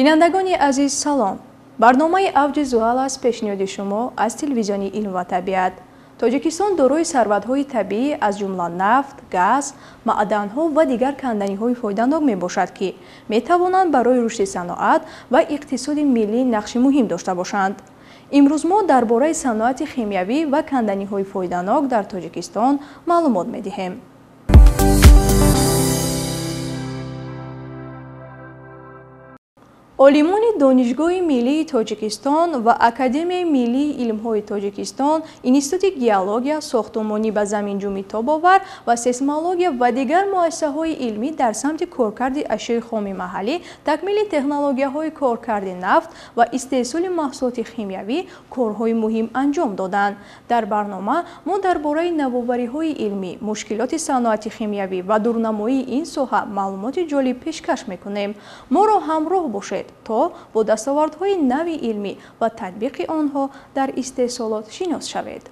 Бинандагони азиз, салом. Барномаи Авҷи Зуҳал аст, пешниҳоди шумо аз телевизиони Илм ва табиат. Тоҷикистон дорои сарватҳои табиӣ аз ҷумла нафт, газ, маъданҳо ва дигар канданиҳои фоиданок мебошад, ки метавонанд барои рушди саноат ва иқтисоди миллӣ нақши муҳим дошта бошанд. Имрӯз мо дар бораи саноати химиявӣ ва канданиҳои фоиданок дар Тоҷикистон маълумот медиҳем. Олимони Донишгоҳи миллии Тоҷикистон ва Академияи миллии илмҳои Тоҷикистон, Институти геология, сохтумонӣ ба заминҷумӣ тобовар ва сейсмология ва дигар муассисаҳои илмӣ дар самти коркарди ашёи хоми маҳаллӣ, такмили технологияҳои коркарди нафт ва истеҳсоли маҳсулоти химиявӣ корҳои муҳим анҷом доданд. Дар барнома мо дар бораи навовариҳои илмӣ, мушкилоти саноати химиявӣ ва дурнамоии ин соҳа маълумоти ҷолиб пешкаш мекунем. Моро ҳамроҳ бошед, то бо дастовардҳои нави илмӣ ва татбиқи онҳо дар истеҳсолот шинос шавед.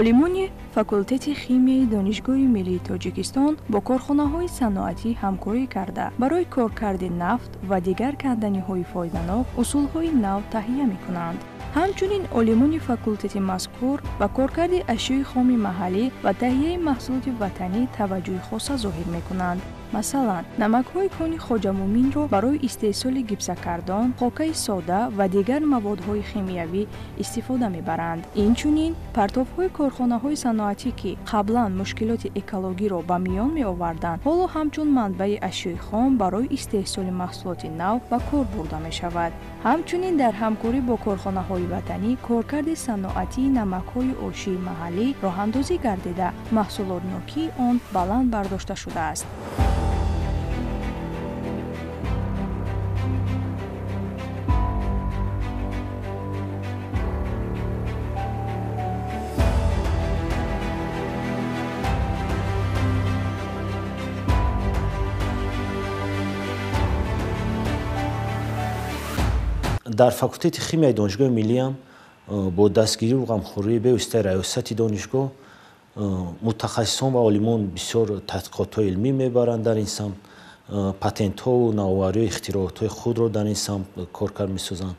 Олимони факултети химияи Донишгоҳи миллии Тоҷикистон бо корхонаҳои саноатӣ ҳамкорӣ карда, барои коркарди нафт ва дигар канданиҳои фоиданок усулҳои нав таҳия мекунанд. Ҳамчунин олимони факултети мазкур ба коркарди ашёи хоми маҳаллӣ ва таҳияи маҳсулоти ватанӣ таваҷҷӯҳи хоса зоҳир мекунанд. Масалан, намакҳои кони Хоҷамуминро барои истеҳсоли гипсакардон, хокаи сода ва дигар маводҳои химиявӣ истифода мебаранд. Инчунин, партовҳои корхонаҳои саноатӣ, ки қаблан мушкилоти экологиро ба миён меоварданд, ҳоло ҳамчун манбаи ашёи хом барои истеҳсоли маҳсулоти нав ба кор бурда мешавад. Ҳамчунин дар ҳамкорӣ бо корхонаҳои ватанӣ коркарди саноатии намакҳои ошии маҳаллӣ роҳандозӣ гардида, маҳсулотнокии он баланд бардошта шудааст. Дар факултети химияи Донишгоҳи миллиам бо дастгирию ғамхории бевоситаи раёсати донишгоҳ мутахассисон ва олимон бисёр таҳқиқотҳои илмӣ мебаранд дар ин самт, патентҳову навовариҳои ихтироотҳои худро дар ин самт коркард месозанд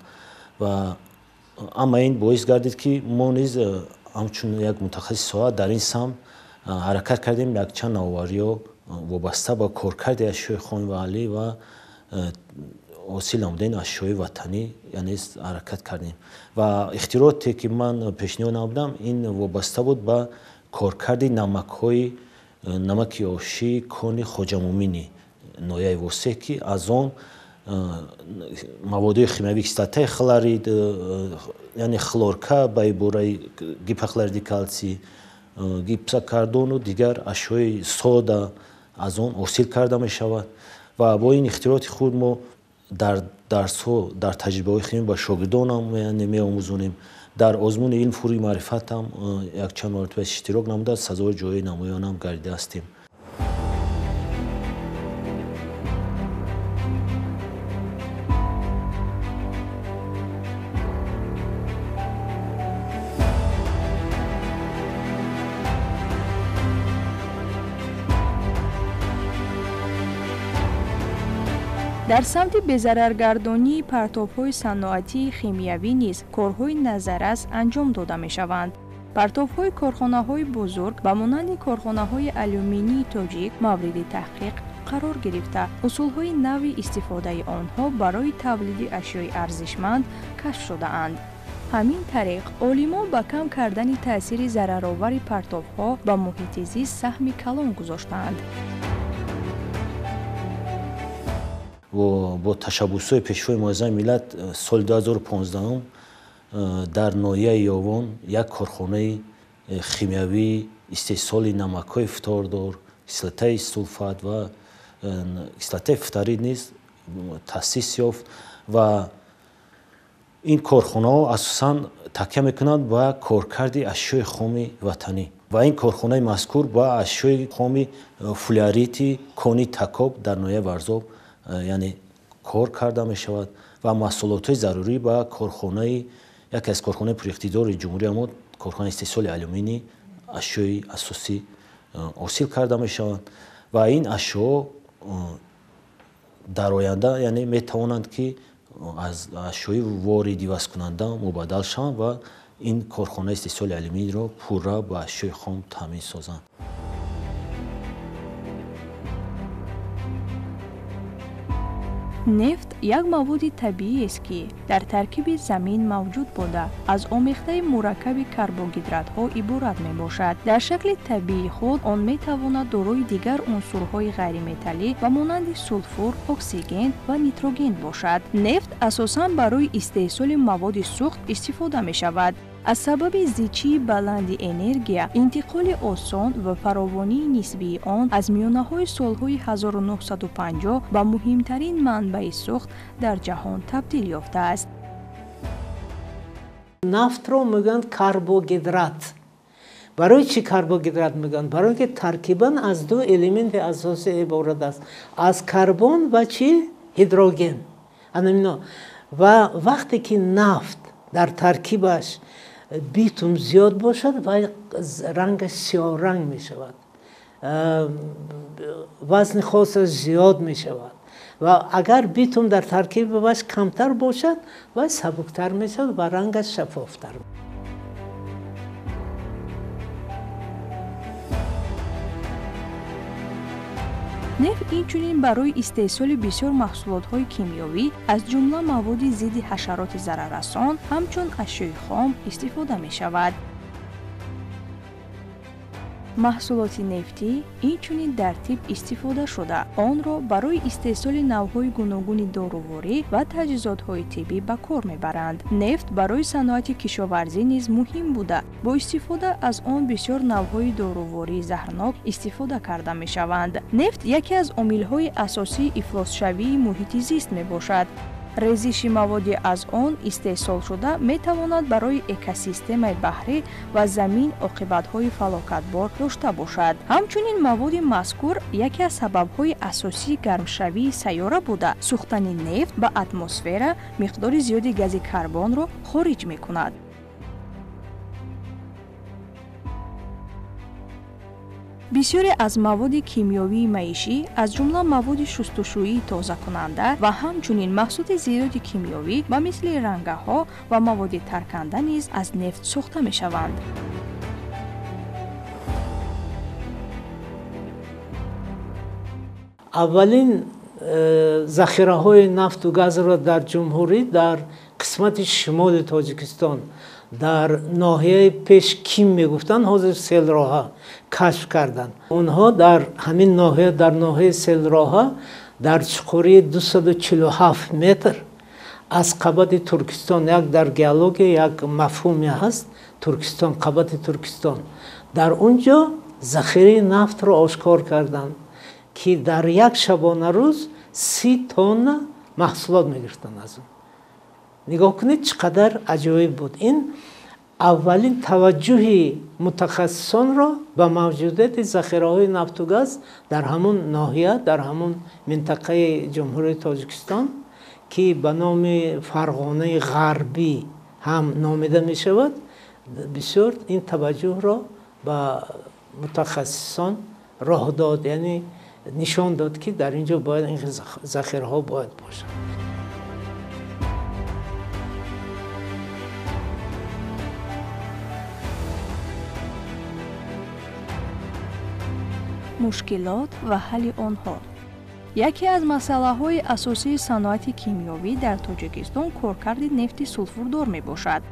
ва амма ин боис гардид, ки мо низ ҳамчун як мутахассиси соҳа дар ин самт ҳаракат кардем, якчанд навовариҳо вобаста ба коркарди ашёи хоми маҳаллӣ ва ҳосил намудани ашёи ватанӣ, яъне ҳаракат кардем. Ва ихтироте ки ман пешниҳод намудам, ин вобаста буд ба коркарди намакҳои намаки ошии кони Хоҷамумини ноҳияи Восеъ, ки аз он маводҳои химиявӣ, кислотаи хлорид, яъне хлорка ба ибораи гипохлориди калсий, гипсакардону дигар ашёи сода аз он ҳосил карда мешавад. Ва бо ин ихтироти худ мо дар дарсҳо, дар таҷрибаҳои химия ба шогирдонам меомӯзонем. Дар озмуни илм фурӯи маърифатам якчанд маротиба иштирок намуда, сазовори ҷои намоёнам гардида ҳастем. Дар самти безараргардонии партовҳои саноатии химиявӣ низ корҳои назаррас анҷом дода мешаванд. Партовҳои корхонаҳои бузург ба монанди корхонаҳои алюминии тоҷик мавриди таҳқиқ қарор гирифта, усулҳои нави истифодаи онҳо барои тавлиди ашёи арзишманд кашф шудаанд. Ҳамин тариқ, олимон ба кам кардани таъсири зараровари партовҳо ба муҳити зист саҳми калон гузоштаанд. Бо ташаббусҳои Пешвои муаззами миллат соли 2015 дар ноҳияи Ёвон як корхонаи химиявии истеҳсоли намакҳои фтордор, кислотаи сулфат ва кислотаи фторид низ таъсис ёфт ва ин корхонаҳо асосан такя мекунанд ба коркарди ашёи хоми ватанӣ ва ин корхонаи мазкур ба ашёи хоми флюорити кони Такоб дар ноҳияи Варзоб, яъне кор карда мешавад ва маҳсулотҳои зарурӣ ба корхонаи яке аз корхонаи пуриқтидори ҷумҳурия мо, корхонаи истеҳсоли алюминий, ашёи асосӣ ҳосил карда мешаванд ва ин ашёҳо дар оянда, яъне метавонанд ки аз ашёи воридивазкунанда мубаддал шаванд ва ин корхонаи истеҳсоли алюминийро пурра ба ашёи хом таъмин созанд. Нефт як маводи табииест, ки дар таркиби замин мавҷуд буда, аз омехтаи мураккаби карбогидратҳо иборат мебошад. Дар шакли табиии худ он метавонад дорои дигар унсурҳои ғайриметаллӣ ба монанди сулфур, оксиген ва нитроген бошад. Нефт асосан барои истеҳсоли маводи сӯхт истифода мешавад. Аз сабаби зичии баланди энергия, интиқоли осон ва фаровонии нисбии он аз миёнаҳои солҳои 1950 ба муҳимтарин манбаи сӯхт дар ҷаҳон табдил ёфтааст. Нафтро мегӯянд карбогидрат. Барои чӣ карбогидрат мегӯянд? Барои ин ки таркибан аз ду элементи асосӣ иборат аст: аз карбон ва чӣ? Ҳидроген. Анамино. Ва вақте ки нафт дар таркибаш битум зиёд бошад, ва рангаш сиёҳранг мешавад, вазни хосаш зиёд мешавад. Ва агар битум дар таркибаш камтар бошад, вай сабуктар мешавад ва рангаш шаффофтар. Нефт инчунин барои истеҳсоли бисёр маҳсулотҳои кимиёвӣ, аз ҷумла маводи зидди ҳашароти зараррасон, ҳамчун ашёи хом истифода мешавад. Маҳсулоти нефтӣ инчунин дар тиб истифода шуда, онро барои истеҳсоли навъҳои гуногуни доруворӣ ва таҷҳизотҳои тиббӣ ба кор мебаранд. Нефт барои саноати кишоварзӣ низ муҳим буда, бо истифода аз он бисёр навъҳои дорувории заҳрнок истифода карда мешаванд. Нефт яке аз омилҳои асосии ифлосшавии муҳити зист мебошад. Резиши маводи аз он истеҳсолшуда метавонад барои экосистемаи баҳрӣ ва замин оқибатҳои фалокатбор дошта бошад. Ҳамчунин маводи мазкур яке аз сабабҳои асосии гармшавии сайёра буда, сӯхтани нефт ба атмосфера миқдори зиёди гази карбонро хориҷ мекунад. Бисёре аз маводи кимиёвии маишӣ, аз ҷумла маводи шустушӯии тозакунанда ва ҳамчунин маҳсулоти зиёди кимиёвӣ ба мисли рангаҳо ва маводи тарканда низ аз нефт сохта мешаванд. Аввалин захираҳои нафту газро дар ҷумҳурӣ дар қисмати шимоли Тоҷикистон, дар ноҳияи пеш Ким мегуфтанд, ҳозир Селроҳа, кашф карданд. Онҳо дар ҳамин ноҳия, дар ноҳияи Селроҳа, дар чуқурии 247 метр аз қабати Туркистон, як дар геология як мафҳуме ҳаст, Туркистон, қабати Туркистон, дар он ҷо захираи нафтро ошкор карданд, ки дар як шабонарӯз 30 тонна маҳсулот мегирифтанд аз он. Нигоҳ кунед, чӣ қадар аҷоиб буд. Ин аввалин таваҷҷӯҳи мутахассисонро ба мавҷудияти захираҳои нафту газ дар ҳамон ноҳия, дар ҳамон минтақаи ҷумҳурии Тоҷикистон, ки ба номи Фарғонаи Ғарбӣ ҳам номида мешавад, бисёр ин таваҷҷӯҳро ба мутахассисон роҳ дод, яъне нишон дод, ки дар ин ҷо бояд ин захираҳо бояд бошад. Мушкилот ва ҳалли онҳо. Яке аз масъалаҳои асосии саноати кимиёвӣ дар Тоҷикистон коркарди нефти сулфурдор мебошад.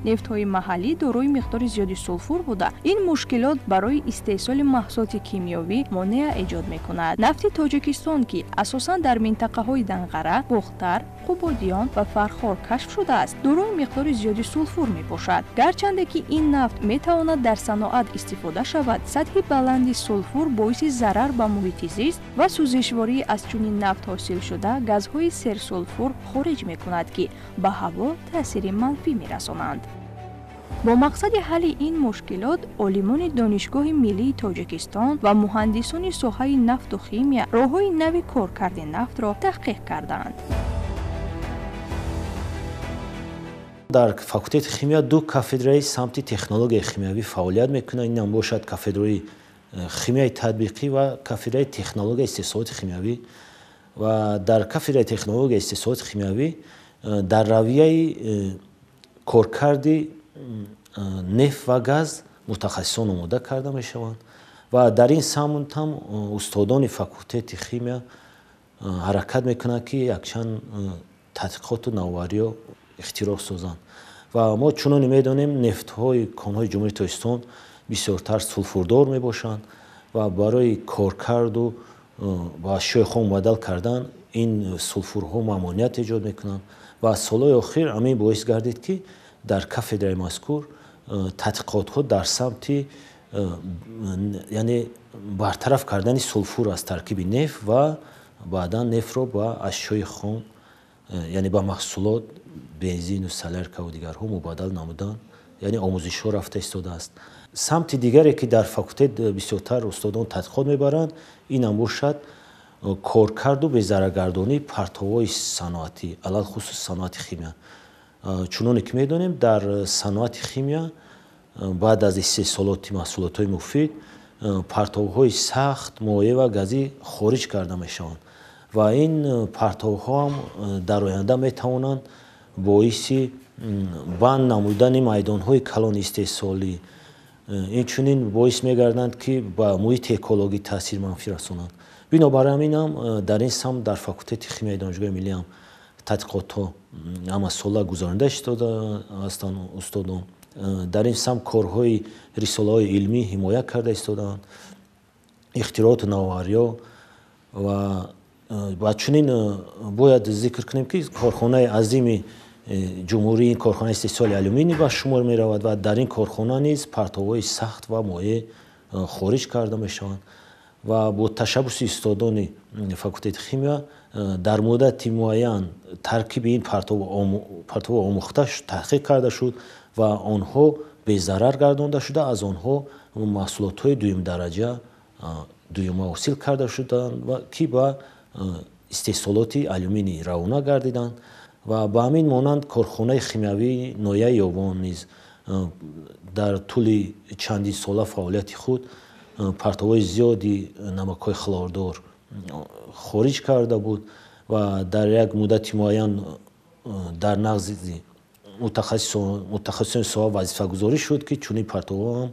Нефтҳои маҳаллӣ дорои миқдори зиёди сулфур буда, ин мушкилот барои истеҳсоли маҳсулоти кимиёвӣ монеа эҷод мекунад. Нафти Тоҷикистон, ки асосан дар минтақаҳои Данғара, Бохтар, Қубодиён ва Фархор кашф шудааст, дорои миқдори зиёди сулфур мебошад. Гарчанде ки ин нафт метавонад дар саноат истифода шавад, сатҳи баланди сулфур боиси зарар ба муҳити зист ва сӯзишворӣ аз чунин нафт ҳосилшуда газҳои серсулфур хориҷ мекунад, ки ба ҳаво таъсири манфӣ мерасонанд. Бо мақсади ҳалли ин мушкилот олимони Донишгоҳи миллии Тоҷикистон ва муҳандисони соҳаи нафту химия роҳҳои нави коркарди нафтро таҳқиқ кардаанд. Дар факултети химия ду кафедраи самти технологияи химиявӣ фаъолият мекунанд. Инам бошад кафедраи химияи татбиқӣ ва кафедраи технологияи истеҳсолоти химиявӣ. Ва дар кафедраи технологияи истеҳсолоти химиявӣ дар равияи коркарди нефт ва газ мутахассисон омода карда мешаванд ва дар ин самт ҳам устодони факултети химия ҳаракат мекунанд, ки якчанд тадқиқоту навовариҳо ихтироъ созанд. Ва мо чуноне медонем, нефтҳои конҳои Ҷумҳурии Тоҷикистон бисёртар сулфурдор мебошанд ва барои коркарду ба ашёи хом мубаддал кардан ин сулфурҳо мамоният эҷод мекунанд ва солҳои охир ҳамин боис гардид, ки дар кафедраи мазкур тадқиқотҳо дар самти яъне бартараф кардани сулфур аз таркиби нефт ва баъдан нефтро ба ашёи хом, яъне ба маҳсулот бензину соляркаву дигарҳо мубаддал намудан, яъне омӯзишҳо рафта истодааст. Самти дигаре, ки дар факултет бисёртар устодон тадқиқот мебаранд, инам бошад коркарду безараргардонии партовҳои саноатӣ, алалхусус саноати химия. Чуноне ки медонем, дар саноати химия баъд аз истеҳсолоти маҳсулотҳои муфид партовҳои сахт, моеъ ва газӣ хориҷ карда мешаванд ва ин партовҳо ҳам дар оянда метавонанд боиси банд намудани майдонҳои калони истеҳсолӣ, инчунин боис мегарданд, ки ба муҳити экологӣ таъсири манфӣ расонанд. Бинобар ҳамин ҳам дар ин самт дар факултети химияи Донишгоҳи миллӣ ҳам тадқиқотҳо ҳамасола гузаронида истода ҳастанд устодон. Дар ин самт корҳои рисолаҳои илмӣ ҳимоя карда истодаанд, ихтирооту навовариҳо. Ва чунин бояд зикр кунем, ки корхонаи азими ҷумҳурӣ ин корхонаи истеҳсоли алюминий ба шумор меравад ва дар ин корхона низ партовҳои сахт ва моеъ хориҷ карда мешаванд ва бо ташаббуси устодони факултети химия дар муддати муайян таркиби ин партовҳо омӯхта, таҳқиқ карда шуд ва онҳо безарар гардонда шуда, аз онҳо маҳсулотҳои дуюмдараҷа дуюма ҳосил карда шуданд, ки ба истеҳсолоти алюминий равона гардиданд. Ва ба ҳамин монанд корхонаи химиявии ноҳияи Ёвон низ дар тӯли чандин сола фаъолияти худ партовҳои зиёди намакҳои хлордор хориҷ карда буд ва дар як муддати муайян дар нағзи мутахассисони соҳа вазифагузорӣ шуд, ки чунин партовҳо ҳам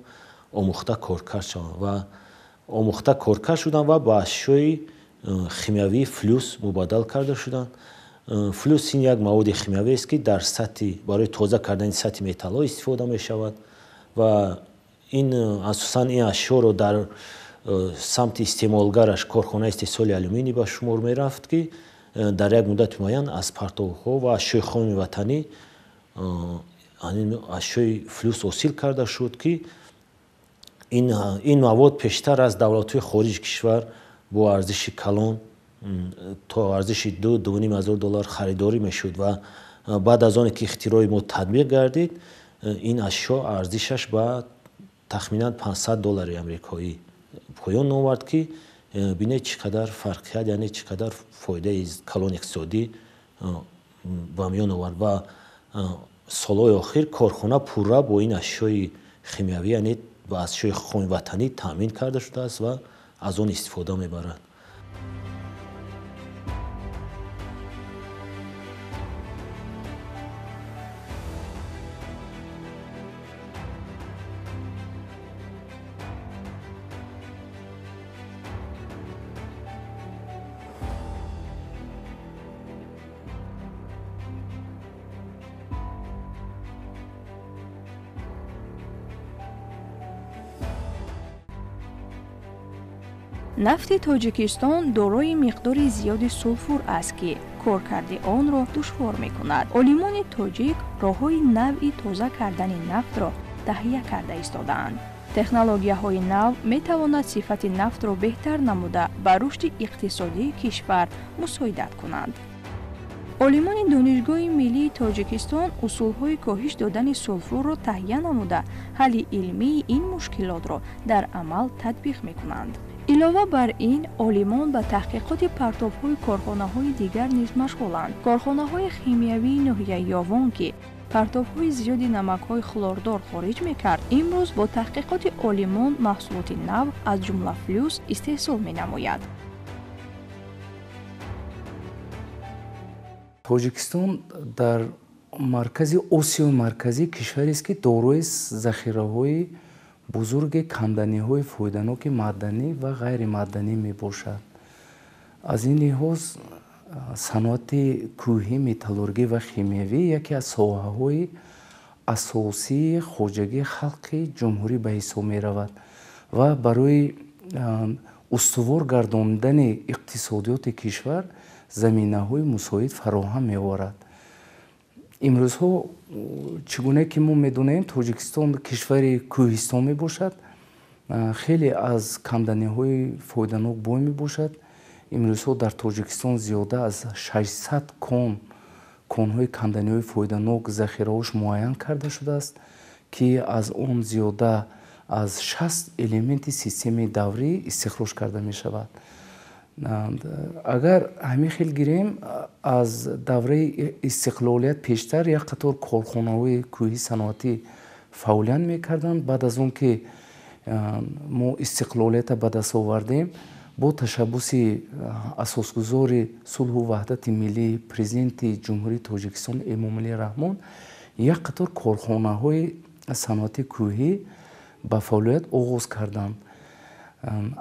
омӯхта коркард шаванд ва омӯхта коркард шуданд ва ба ашёи химиявии флюс мубаддал карда шуданд. Флюс ин як маводи химиявиест, ки дар сатҳи барои тоза кардани сатҳи металлҳо истифода мешавад ва ин асосан ин ашёро дар самти истеъмолгараш корхонаи истеҳсоли алюминий ба шумор мерафт, ки дар як муддати муайян аз партовҳо ва ашёи хоми ватанӣ ашёи флюс ҳосил карда шуд, ки ин мавод пештар аз давлатҳои хориҷи кишвар бо арзиши калон то арзиши 2-2,5 ҳазор доллар харидорӣ мешуд ва баъд аз оне ки ихтирои мо татбиқ гардид, ин ашё арзишаш ба тахминан 500 доллари амрикоӣ поён овард, ки бинед чӣ қадар фарқият, яъне чӣ қадар фоидаи калони иқтисодӣ ба миён овард. Ва солҳои охир корхона пурра бо ин ашёи химиявӣ, яъне ба ашёи хоми ватанӣ таъмин карда шудааст ва аз он истифода мебарад. Нафти Тоҷикистон дорои миқдори зиёди сулфур аст, ки коркарди онро душвор мекунад. Олимони тоҷик роҳҳои навъи тоза кардани нафтро таҳия карда истодаанд. Технологияҳои нав метавонад сифати нафтро беҳтар намуда, ба рушди иқтисодии кишвар мусоидат кунанд. Олимони Донишгоҳи миллии Тоҷикистон усулҳои коҳиш додани сулфурро таҳия намуда, ҳалли илмии ин мушкилотро дар амал татбиқ мекунанд. Илова бар ин, олимон ба таҳқиқоти партовҳои корхонаҳои дигар низ машғуланд. Корхонаҳои химиявии ноҳияи Ёвон, ки партовҳои зиёди намакҳои хлордор хориҷ мекард, имрӯз бо таҳқиқоти олимон маҳсулоти нав, аз ҷумла флюс, истеҳсол менамояд. Тоҷикистон дар маркази Осиёи Марказӣ кишварест, ки дорои захираҳои бузурги канданиҳои фоиданоки маъданӣ ва ғайримаъданӣ мебошад. Аз ин лиҳоз саноати кӯҳӣ, металлургӣ ва химиявӣ яке аз соҳаҳои асосии хоҷагии халқи ҷумҳурӣ ба ҳисоб меравад ва барои устувор гардондани иқтисодиёти кишвар заминаҳои мусоид фароҳам меоварад. Имрӯзҳо, чӣ гуна ки мо медонем, Тоҷикистон кишвари кӯҳистон мебошад, хеле аз канданиҳои фоиданок бой мебошад. Имрӯзҳо дар Тоҷикистон зиёда аз 600 конҳои канданиҳои фоиданок захираҳош муайян карда шудааст, ки аз он зиёда аз 60 элементи системаи даврӣ истихроҷ карда мешавад. Агар ҳамин хел гирем, аз давраи истиқлолият пештар як қатор корхонаҳои кӯҳии саноатӣ фаъолият мекарданд. Баъд аз он ки мо истиқлолиятро ба даст овардем, бо ташаббуси асосгузори сулҳу ваҳдати миллӣ, президенти Ҷумҳурии Тоҷикистон Эмомалӣ Раҳмон, як қатор корхонаҳои саноати кӯҳӣ ба фаъолият оғоз карданд.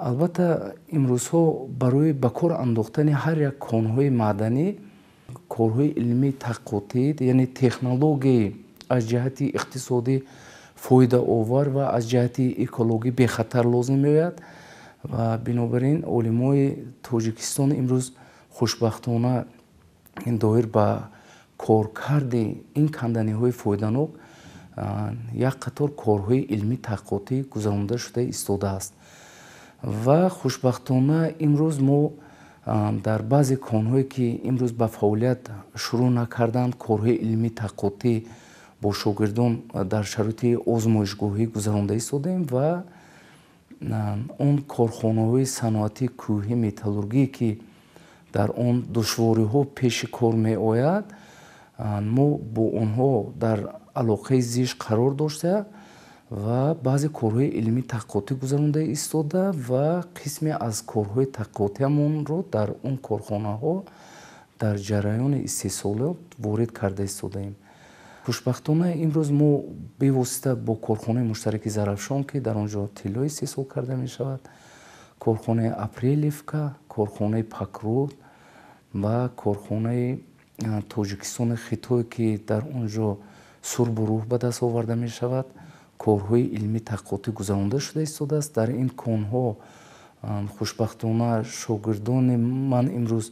Албатта, имрӯзҳо барои ба кор андохтани ҳар як конҳои маъданӣ корҳои илмии таҳқиқотӣ, яъне технологияи аз ҷиҳати иқтисодӣ фоидаовар ва аз ҷиҳати экологӣ бехатар лозим меояд. Ва бинобар ин олимои Тоҷикистон имрӯз хушбахтона доир ба коркарди ин канданиҳои фоиданок як қатор корҳои илмии таҳқиқотӣ гузаронида шуда истодааст. Ва хушбахтона имрӯз мо дар баъзе конҳое ки имрӯз ба фаъолият шурӯъ накарданд, корҳои илмии таҳқиқотӣ бо шогирдон дар шароити озмоишгоҳӣ гузаронда истодаем ва он корхонаҳои саноати кӯҳӣ металлургӣ, ки дар он душвориҳо пеши кор меояд, мо бо онҳо дар алоқаи зич қарор дошта ва баъзе корҳои илмии таҳқиқотӣ гузаронда истода ва қисме аз корҳои таҳқиқотиамонро дар он корхонаҳо дар ҷараёни истеҳсолот ворид карда истодаем. Хушбахтона имрӯз мо бевосита бо корхонаи муштараки Зарафшон, ки дар он ҷо тилло истеҳсол карда мешавад, корхонаи Апрелевка, корхонаи Пакруд ва корхонаи Тоҷикистони Хитой, ки дар он ҷо сурбу рӯҳ ба даст оварда мешавад, корҳои илмии таҳқиқотӣ гузаронда шуда истодааст. Дар ин конҳо хушбахтона шогирдони ман имрӯз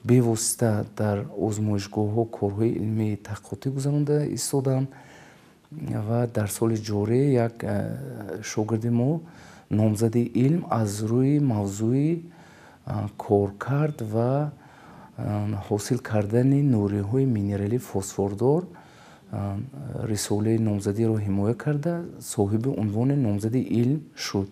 бевосита дар озмоишгоҳҳо корҳои илмии таҳқиқотӣ гузаронда истоданд ва дар соли ҷорӣ як шогирди мо номзади илм аз рӯи мавзӯи коркард ва ҳосил кардани нуриҳои минералии фосфордор рисолаи номзадиро ҳимоя карда, соҳиби унвони номзади илм шуд.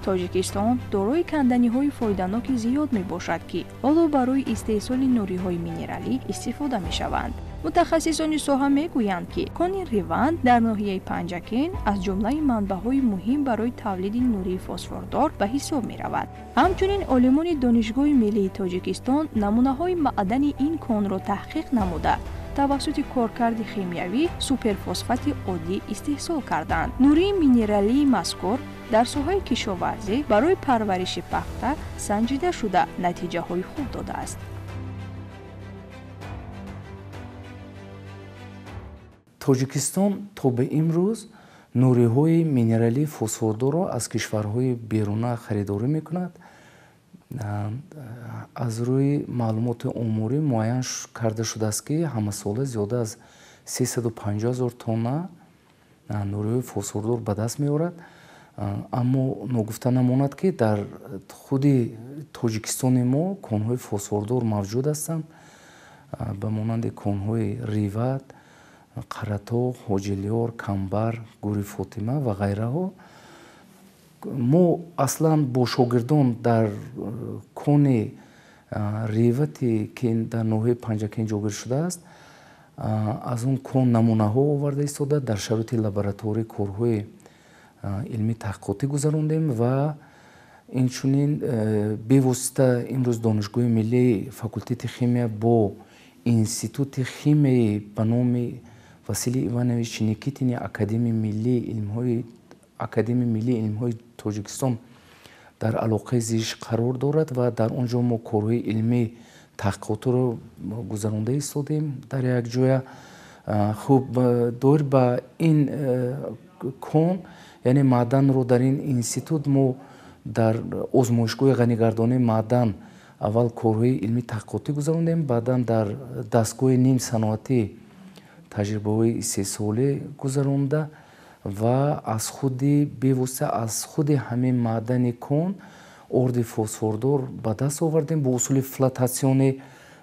Тоҷикистон дорои канданиҳои фоиданоки зиёд мебошад, ки ҳоло барои истеҳсоли нуриҳои минералӣ истифода мешаванд. Мутахассисони соҳа мегӯянд, ки кони Риванд дар ноҳияи Панҷакент аз ҷумлаи манбаъҳои муҳим барои тавлиди нурии фосфордор ба ҳисоб меравад. Ҳамчунин олимони Донишгоҳи миллии Тоҷикистон намунаҳои маъдани ин конро таҳқиқ намуда, тавассути коркарди химиявӣ суперфосфати оддӣ истеҳсол карданд. Нурии минералии мазкур дар соҳаи кишоварзӣ барои парвариши пахта санҷида шуда, натиҷаҳои хуб додааст. Тоҷикистон то ба имрӯз нуриҳои минералии фосфордорро аз кишварҳои беруна харидорӣ мекунад. Аз рӯи маълумоти оморӣ муайян карда шудааст, ки ҳамасола зиёда аз 350 000 тонна нуриҳои фосфордор ба даст меорад. Аммо ногуфта намонад, ки дар худи Тоҷикистони мо конҳои фосфордор мавҷуд ҳастанд, ба монанди конҳои Риват, Қаратоғ, Ҳоҷилёр, Камбар, Гӯри Фотима ва ғайраҳо. Мо аслан бо шогирдон дар кони Ривате, ки дар ноҳияи Панҷакент ҷойгир шудааст, аз он кон намунаҳо оварда истода, дар шароити лабораторӣ корҳои илмии таҳқиқотӣ гузарондем ва инчунин бевосита имрӯз Донишгоҳи миллии факултети химия бо Институти химияи ба номи Василий Иванович Никитини Академияи миллии илмҳои Тоҷикистон дар алоқаи зич қарор дорад ва дар он ҷо мо корҳои илмии таҳқиқотиро гузаронда истодем дар як ҷоя. Хуб, доир ба ин кон, яъне маъданро дар ин институт мо дар озмоишгоҳи ғанигардонии маъдан аввал корҳои илмии таҳқиқотӣ гузарондем, баъдан дар дастгоҳи нимсаноатӣ таҷрибаҳои истеҳсолӣ гузаронда ва аз худи бевосита аз худи ҳамин маъдани кон орди фосфордор ба даст овардем бо усули флотатсионӣ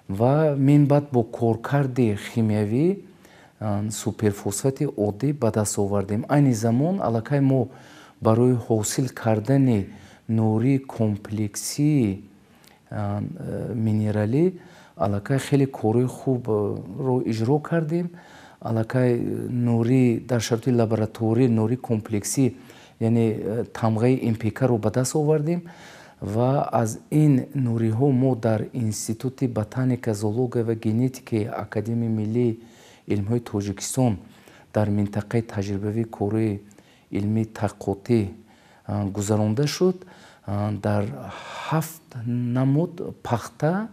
ва минбаъд бо коркарди химиявӣ суперфосфати оддӣ ба даст овардем. Айни замон аллакай мо барои ҳосил кардани нурии комплексии минералӣ аллакай хеле корҳои хубро иҷро кардем. Аллакай нурӣ дар шароити лабораторӣ нурии комплексӣ, яъне тамғаи МПК-ро ба даст овардем ва аз ин нуриҳо мо дар Институти ботаника, зоология ва генетикаи Академияи миллии илмҳои Тоҷикистон дар минтақаи таҷрибавии корҳои илмии таҳқиқотӣ гузаронда шуд. Дар 7 намуд пахта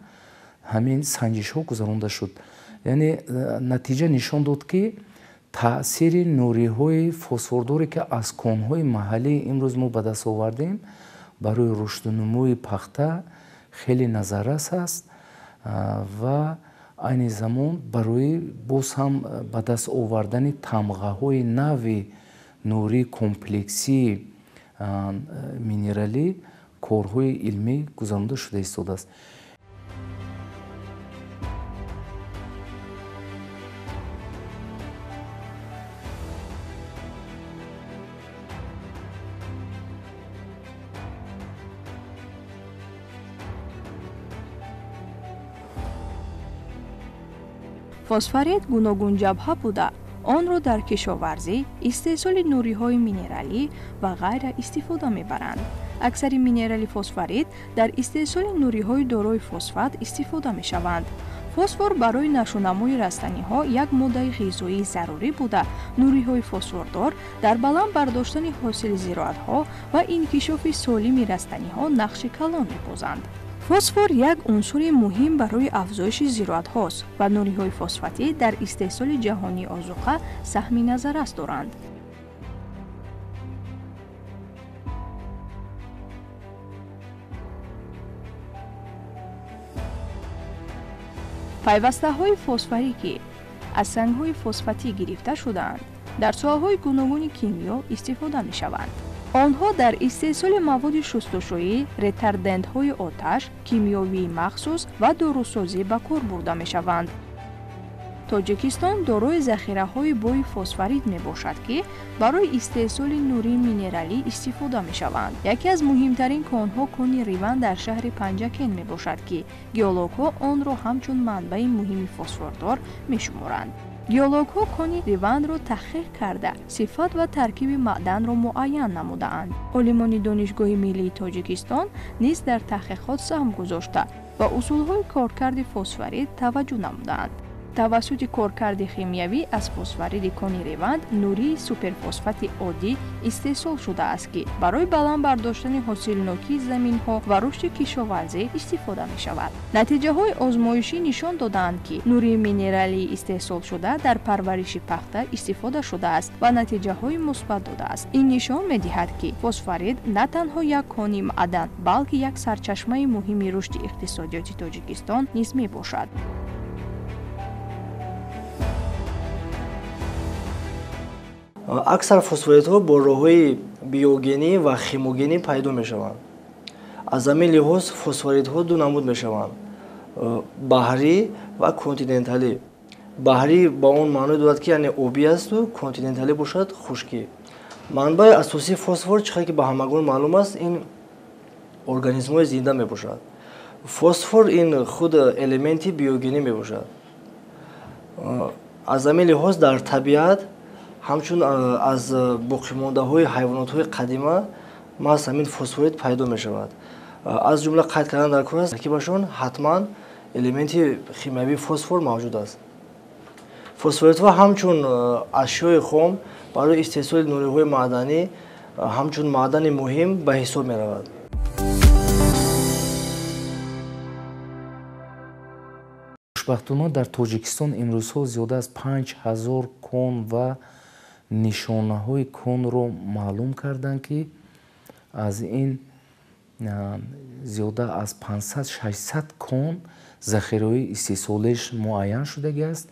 ҳамин санҷишҳо гузаронда шуд. Яъне натиҷа нишон дод, ки таъсири нуриҳои фосфордоре, ки аз конҳои маҳаллӣ имрӯз мо ба даст овардем, барои рушду нумӯи пахта хеле назаррас аст ва айни замон барои боз ҳам ба даст овардани тамғаҳои нави нурии комплексии минералӣ корҳои илмӣ гузаронда шуда истодааст. Фосфорит гуногунҷабҳа буда, онро дар кишоварзӣ, истеҳсоли нуриҳои минералӣ ва ғайра истифода мебаранд. Аксари минерали фосфорит дар истеҳсоли нуриҳои дорои фосфат истифода мешаванд. Фосфор барои нашъунамои растаниҳо як моддаи ғизоии зарурӣ буда, нуриҳои фосфордор дар баланд бардоштани ҳосили зироатҳо ва инкишофи солими растаниҳо нақши калон мебозанд. Фосфор як унсури муҳим барои афзоиши зироатҳост ва нуриҳои фосфатӣ дар истеҳсоли ҷаҳонии озуқа саҳми назаррас доранд. Пайвастаҳои фосфорӣ, ки аз сангҳои фосфатӣ гирифта шудаанд, дар соҳаҳои гуногуни кимиё истифода мешаванд. Онҳо дар истеҳсоли маводи шустушӯӣ, ретардентҳои оташ, кимиёвии махсус ва дорусозӣ ба кор бурда мешаванд. Тоҷикистон дорои захираҳои бои фосфорит мебошад, ки барои истеҳсоли нурии минералӣ истифода мешаванд. Яке аз муҳимтарин конҳо кони Риван дар шаҳри Панҷакент мебошад, ки геологҳо онро ҳамчун манбаи муҳими фосфордор мешуморанд. Геологҳо кони Риванро таҳқиқ карда, сифат ва таркиби маъданро муайян намудаанд. Олимони Донишгоҳи миллии Тоҷикистон низ дар таҳқиқот саҳм гузошта ва усулҳои коркарди фосфорит таваҷҷӯҳ намудаанд. Тавассути коркарди химиявӣ аз фосфориди кони Реванд нурии суперфосфати оддӣ истеҳсол шудааст, ки барои баланд бардоштани ҳосилнокии заминҳо ва рушди кишоварзӣ истифода мешавад. Натиҷаҳои озмоишӣ нишон додаанд, ки нурии минералии истеҳсолшуда дар парвариши пахта истифода шудааст ва натиҷаҳои мусбат додааст. Ин нишон медиҳад, ки фосфорит на танҳо як кони маъдан, балки як сарчашмаи муҳими рушди иқтисодиёти Тоҷикистон низ мебошад. Аксар фосфоритҳо бо роҳҳои биогенӣ ва химогенӣ пайдо мешаванд. Аз ҳамин лиҳоз фосфоритҳо ду намуд мешаванд: баҳрӣ ва континенталӣ. Баҳрӣ ба он маъно дорад, ки яъне обӣ асту континенталӣ бошад хушкӣ. Манбаи асосии фосфор, чӣ ки ба ҳамагон маълум аст, ин организмҳои зинда мебошад. Фосфор ин худ элементи биогенӣ мебошад. Аз ҳамин лиҳоз дар табиат ҳамчун аз боқимондаҳои ҳайвонотҳои қадима маҳз ҳамин фосфорит пайдо мешавад. Аз ҷумла қайд кардан дар кор аст, таркибашон ҳатман элементи химиявии фосфор мавҷуд аст. Фосфоритҳо ҳамчун ашёи хом барои истеҳсоли нуриҳои маъданӣ ҳамчун маъдани муҳим ба ҳисоб меравад. Хушбахтона дар Тоҷикистон имрӯзҳо зиёда аз 5000 кон ва нишонаҳои конро маълум карданд, ки аз ин зиёда аз 500-600 кон захираҳои истеҳсолиш муайян шудагиаст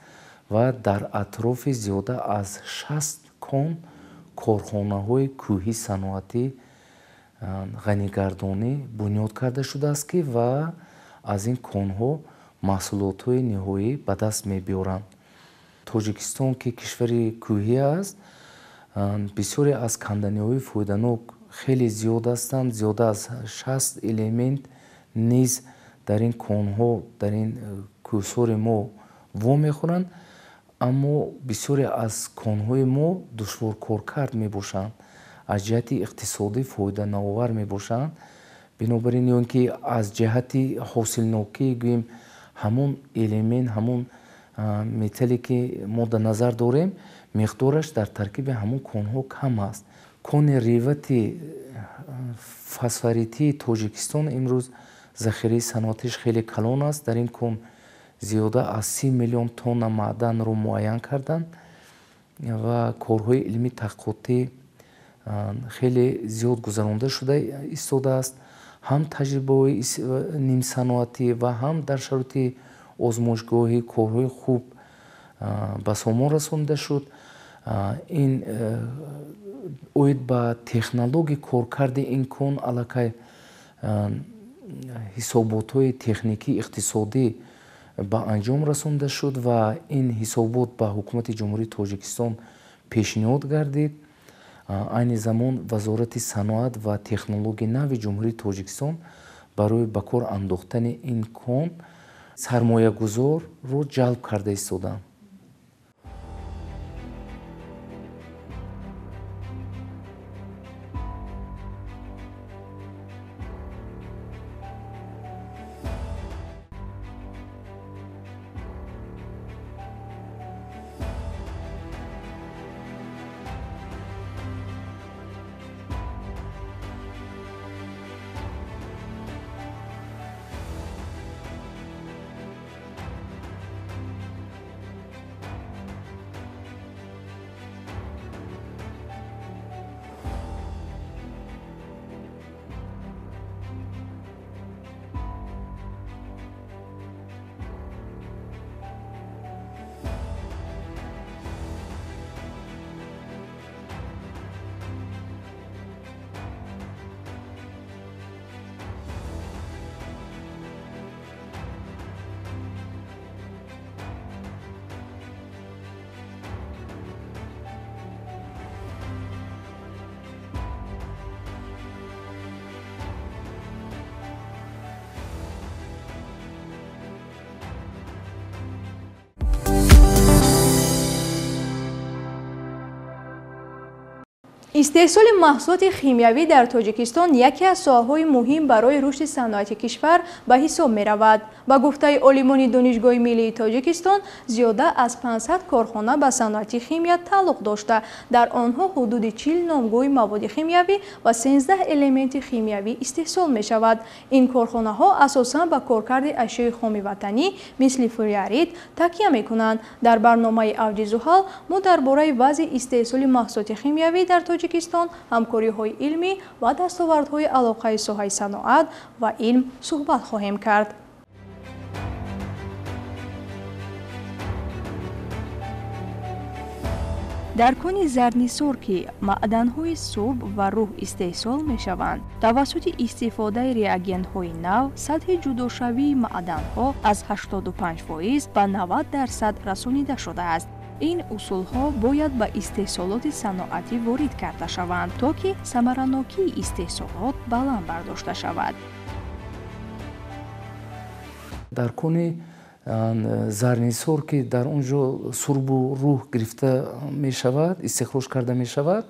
ва дар атрофи зиёда аз 60 кон корхонаҳои кӯҳӣ саноатӣ ғанигардонӣ бунёд карда шудааст, ки ва аз ин конҳо маҳсулотҳои ниҳоӣ ба даст мебиёранд. Тоҷикистон, ки кишвари кӯҳӣ аст, бисёре аз канданиҳои фоиданок хеле зиёд ҳастанд. Зиёда аз 60 элемент низ дар ин конҳо, дар ин кӯҳсори мо вомехӯранд, аммо бисёре аз конҳои мо душворкоркард мебошанд, аз ҷиҳати иқтисодӣ фоиданаовар мебошанд. Бинобар ин, ё ин ки аз ҷиҳати ҳосилнокӣ гӯем, ҳамон элемент, ҳамон металле ки мо дар назар дорем, миқдораш дар таркиби ҳамон конҳо кам аст. Кони ревати фосфоритии Тоҷикистон имрӯз захираи саноатиш хеле калон аст. Дар ин кон зиёда аз 30 миллион тонна маъданро муайян карданд ва корҳои илмии таҳқиқотӣ хеле зиёд гузаронда шуда истодааст. Ҳам таҷрибаҳои нимсаноатӣ ва ҳам дар шароити озмоишгоҳӣ корҳои хуб ба сомон расонида шуд. Ин оид ба технологияи коркарди ин кон аллакай ҳисоботҳои техникӣ иқтисодӣ ба анҷом расонида шуд ва ин ҳисобот ба ҳукумати Ҷумҳурии Тоҷикистон пешниҳод гардид. Айни замон Вазорати саноат ва технологияи нави Ҷумҳурии Тоҷикистон барои ба кор андохтани ин кон сармоягузорро ҷалб карда истоданд. Истеҳсоли маҳсулоти химиявӣ дар Тоҷикистон яке аз соҳаҳои муҳим барои рушди саноати кишвар ба ҳисоб меравад. Ба гуфтаи олимони Донишгоҳи миллии Тоҷикистон, зиёда аз 500 корхона ба саноати химия тааллуқ дошта, дар онҳо ҳудуди 40 номгӯи маводи химиявӣ ва 13 элементи химиявӣ истеҳсол мешавад. Ин корхонаҳо асосан ба коркарди ашёи хоми ватанӣ мисли флюорит такя мекунанд. Дар барномаи Авҷи Зуҳал мо дар бораи вазъи истеҳсоли маҳсулоти химиявӣ дар Тоҷикистон, ҳамкориҳои илмӣ ва дастовардҳои алоқаи соҳаи саноат ва илм суҳбат хоҳем кард. Дар кони Зарнисор, ки маъданҳои сурб ва рӯҳ истеҳсол мешаванд, тавассути истифодаи реагентҳои нав сатҳи ҷудошавии маъданҳо аз 85% ба 90% расонида шудааст. Ин усулҳо бояд ба истеҳсолоти саноатӣ ворид карда шаванд, то ки самаранокии истеҳсолот баланд бардошта шавад. Дар кони Зарнисор, ки дар он ҷо сурбу рӯҳ гирифта мешавад, истихроҷ карда мешавад,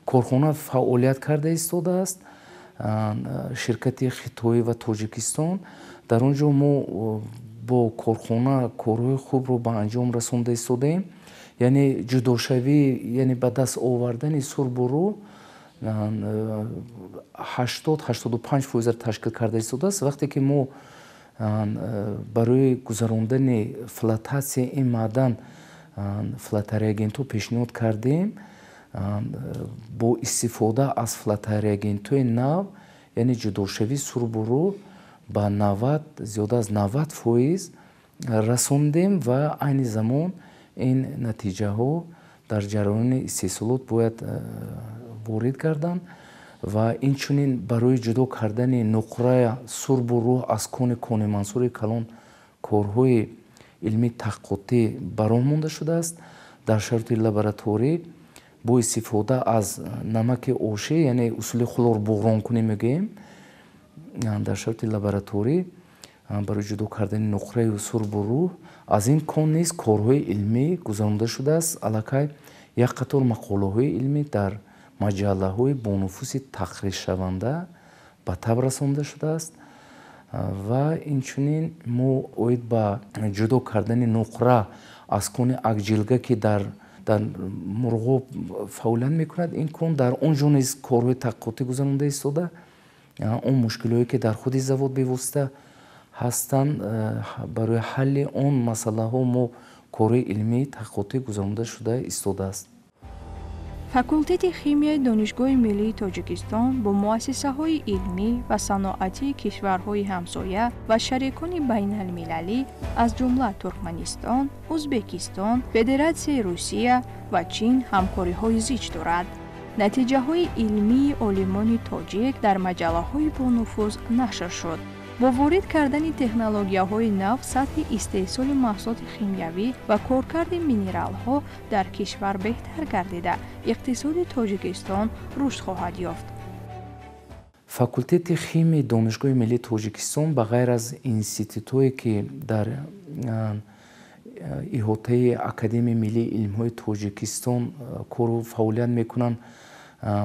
корхона фаъолият карда истодааст. Ширкати Хитоӣ ва Тоҷикистон. Дар он ҷо мо бо корхона корҳои хубро ба анҷом расонда истодаем. Яъне ҷудошавӣ, яъне ба даст овардани сурбу рӯҳ 80-85% ташкил карда истодааст. Вақте ки мо барои гузарондани флотатсияи ин маъдан флотореагентҳо пешниҳод кардем, бо истифода аз флотореагентҳои нав, яъне ҷудошавии сурбу рӯҳ ба 90, зиёда аз 90% расондем ва айни замон ин натиҷаҳо дар ҷараёни истеҳсолот бояд ворид гарданд. Ва инчунин барои ҷудо кардани нуқра, сурбу рӯҳ аз кони Кони Мансури калон корҳои илмии таҳқиқотӣ ба роҳ монда шудааст. Дар шароити лабораторӣ бо истифода аз намаки ошӣ, яъне усули хлорбуғронкунӣ мегӯем, дар шароити лабораторӣ барои ҷудо кардани нуқраю сурбу рӯҳ аз ин кон низ корҳои илмӣ гузаронда шудааст. Аллакай як қатор мақолаҳои илмӣ дар маҷаллаҳои бонуфузи тақриршаванда ба таб расонда шудааст. Ва инчунин мо оид ба ҷудо кардани нуқра аз кони Акҷилга, ки дар Мурғоб фаъолият мекунад, ин кон дар он ҷо низ корҳои таҳқиқотӣ гузаронда истода, он мушкилиҳое ки дар худи завод бевосита ҳастанд, барои ҳалли он масъалаҳо мо корҳои илмии таҳқиқотӣ гузаронда шуда истодааст. Факултети химияи Донишгоҳи миллии Тоҷикистон бо муассисаҳои илмӣ ва саноатии кишварҳои ҳамсоя ва шарикони байналмилалӣ, аз ҷумла Туркманистон, Ӯзбекистон, Федератсияи Русия ва Чин ҳамкориҳои зич дорад. Натиҷаҳои илмии олимони тоҷик дар маҷаллаҳои бонуфуз нашр шуд. Бо ворид кардани технологияҳои нав сатҳи истеҳсоли маҳсулоти химиявӣ ва коркарди минералҳо дар кишвар беҳтар гардида, иқтисоди Тоҷикистон рушд хоҳад ёфт. Факултети химияи Донишгоҳи миллии Тоҷикистон ба ғайр аз институтҳое, ки дар иҳотаи Академияи миллии илмҳои Тоҷикистон кору фаъолият мекунанд,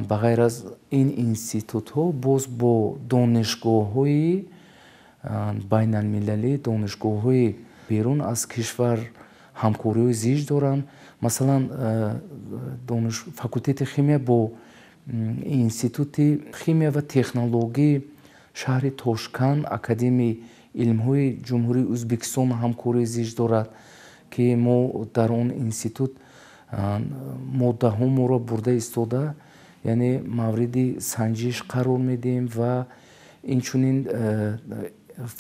ба ғайр аз ин институтҳо боз бо донишгоҳҳои байналмилалӣ, донишгоҳҳои берун аз кишвар ҳамкориҳои зич доранд. Масалан, факултети химия бо Институти химия ва технологияи шаҳри Тошканд, Академияи илмҳои Ҷумҳурии Ӯзбекистон ҳамкории зич дорад, ки мо дар он институт моддаҳо моро бурда истода, яъне мавриди санҷиш қарор медиҳем. Ва инчунин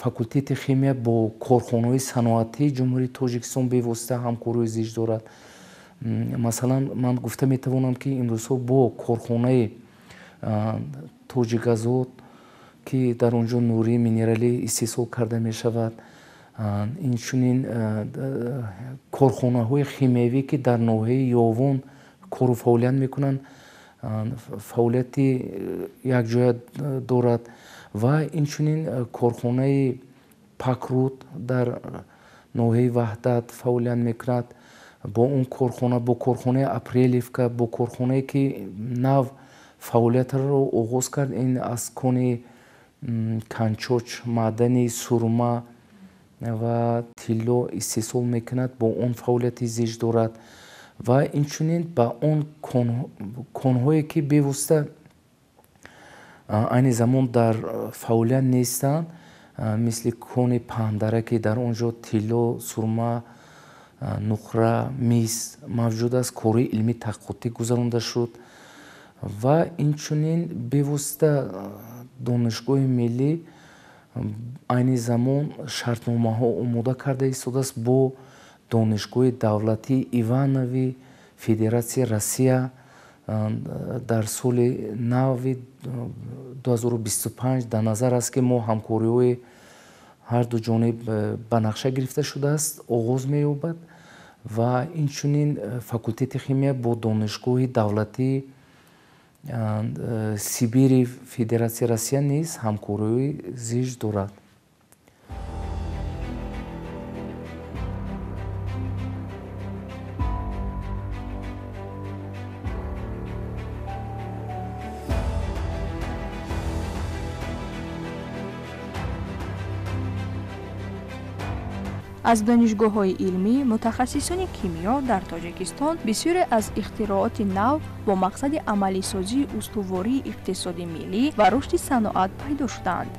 факултети химия бо корхонаҳои саноатии Ҷумҳурии Тоҷикистон бевосита ҳамкориҳои зич дорад. Масалан, ман гуфта метавонам, ки имрӯзҳо бо корхонаи Тоҷиказот, ки дар он ҷо нурии минералӣ истеҳсол карда мешавад, инчунин корхонаҳои химиявӣ, ки дар ноҳияи Ёвон кору фаъолият мекунанд, фаъолияти якҷоя дорад. Ва инчунин корхонаи Пакруд дар ноҳияи Ваҳдат фаъолият мекунад. Бо он корхона, бо корхонаи Апрелевка, бо корхонае ки нав фаъолиятро оғоз кард, ин аз кони Канчоч, маъдани сурма ва тилло истеҳсол мекунад, бо он фаъолияти зич дорад ва инчунин ба он конҳое ки бевосита айни замон дар фаъолият нестанд, мисли кони Паҳндара, ки дар он ҷо тилло, сурма, нуқра, мис мавҷуд аст, кори илмии таҳқиқотӣ гузаронда шуд ва инчунин бевосита Донишгоҳи миллӣ айни замон шартномаҳо омода карда истодааст бо Донишгоҳи давлатии Иванови Федератсияи Россия. Дар соли нави 2025 дар назар аст, ки мо ҳамкориҳои ҳарду ҷониб ба нақша гирифта шудааст, оғоз меёбад ва инчунин факултети химия бо Донишгоҳи давлатии Сибири Федератсияи Россия низ ҳамкориҳои зич дорад. Аз донишгоҳҳои илмӣ мутахассисони кимиё дар Тоҷикистон бисёре аз ихтирооти нав бо мақсади амалисозии устувории иқтисоди миллӣ ва рушди саноат пайдо шудаанд.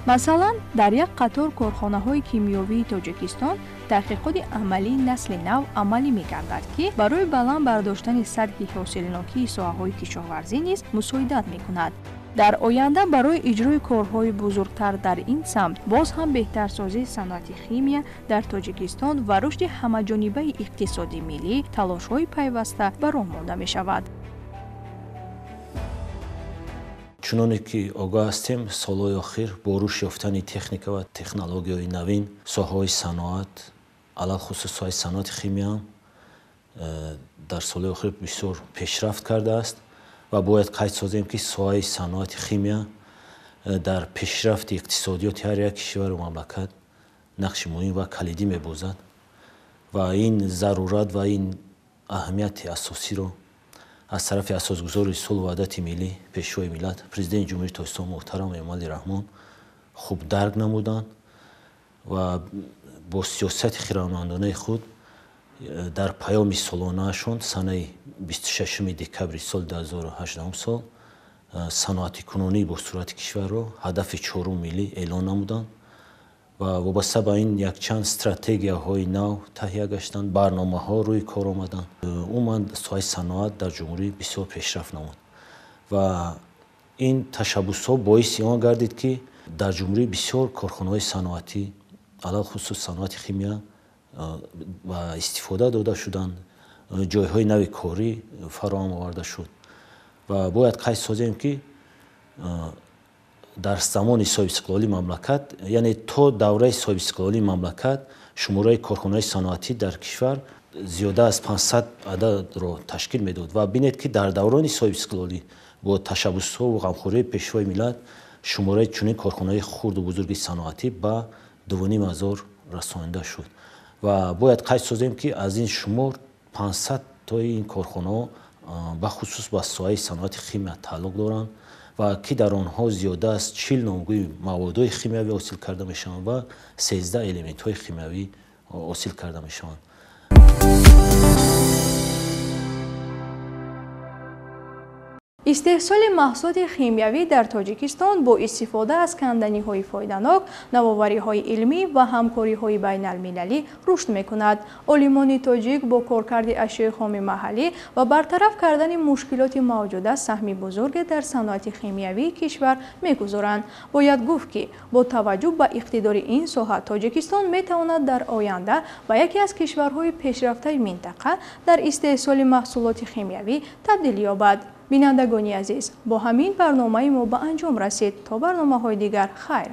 Масалан, дар як қатор корхонаҳои кимиёвии Тоҷикистон таҳқиқоти амалии насли нав амалӣ мегардад, ки барои баланд бардоштани сатҳи ҳосилнокии соҳаҳои кишоварзӣ низ мусоидат мекунад. Дар оянда барои иҷрои корҳои бузургтар дар ин самт боз ҳам беҳтарсозии саноати химия дар Тоҷикистон ва рушди ҳамаҷонибаи иқтисоди миллӣ талошҳои пайваста ба роҳ монда мешавад. Чуноне ки огоҳ ҳастем, солҳои охир бо рушд ёфтани техника ва технологияҳои навин соҳаҳои саноат, алалхусус соҳаи саноати химия дар солҳои охир бисёр пешрафт кардааст ва бояд қайд созем, ки соҳаи саноати химия дар пешрафти иқтисодиёти ҳар як кишвару мамлакат нақши муҳим ва калидӣ мебозад ва ин зарурат ва ин аҳамияти асосиро аз тарафи асосгузори сулҳу ваҳдати миллӣ, Пешвои миллат, Президенти Ҷумҳурии Тоҷикистон муҳтарам Эмомалӣ Раҳмон хуб дарк намуданд ва бо сиёсати хирамандонаи худ дар паёми солонаашон санаи 26 декабри соли 2018 сол саноатикунонии босуръати кишварро ҳадафи чорум миллӣ эълон намуданд ва вобаста ба ин якчанд стратегияҳои нав таҳия гаштанд, барномаҳо рӯи кор омаданд. Умуман соҳаи саноат дар ҷумҳурӣ бисёр пешрафт намуд ва ин ташаббусҳо боиси он гардид, ки дар ҷумҳурӣ бисёр корхонаҳои саноатӣ, алалхусус саноати химия ба истифода дода шуданд, ҷойҳои нави корӣ фароҳам оварда шуд ва бояд қайд созем, ки дар замони соҳибистиқлолии мамлакат, яъне то давраи соҳибистиқлолии мамлакат, шумораи корхонаҳои саноатӣ дар кишвар зиёда аз 500 ададро ташкил медод ва бинед, ки дар даврони соҳибистиқлолӣ бо ташаббусҳо ва ғамхориҳои Пешвои миллат шумораи чунин корхонаҳои хурду бузурги саноатӣ ба 2500 расонида шуд ва бояд қайд созем, ки аз ин шумор 500 тои ин корхонаҳо бахусус ба соҳаи саноати химия тааллуқ доранд ва ки дар онҳо зиёда аз 40 номгӯи маводҳои химиявӣ ҳосил карда мешаванд ва 13 элементҳои химиявӣ ҳосил карда мешаванд. Истеҳсоли маҳсулоти химиявӣ дар Тоҷикистон бо истифода аз канданиҳои фоиданок, навовариҳои илмӣ ва ҳамкориҳои байналмилалӣ рушд мекунад. Олимони тоҷик бо коркарди ашёи хоми маҳаллӣ ва бартараф кардани мушкилоти мавҷуда саҳми бузурге дар саноати химиявии кишвар мегузоранд. Бояд гуфт, ки бо таваҷҷӯҳ ба иқтидори ин соҳа Тоҷикистон метавонад дар оянда ба яке аз кишварҳои пешрафтаи минтақа дар истеҳсоли маҳсулоти химиявӣ табдил ёбад. Бинандагони азиз, бо ҳамин барномаи мо ба анҷом расид. То барномаҳои дигар хайр.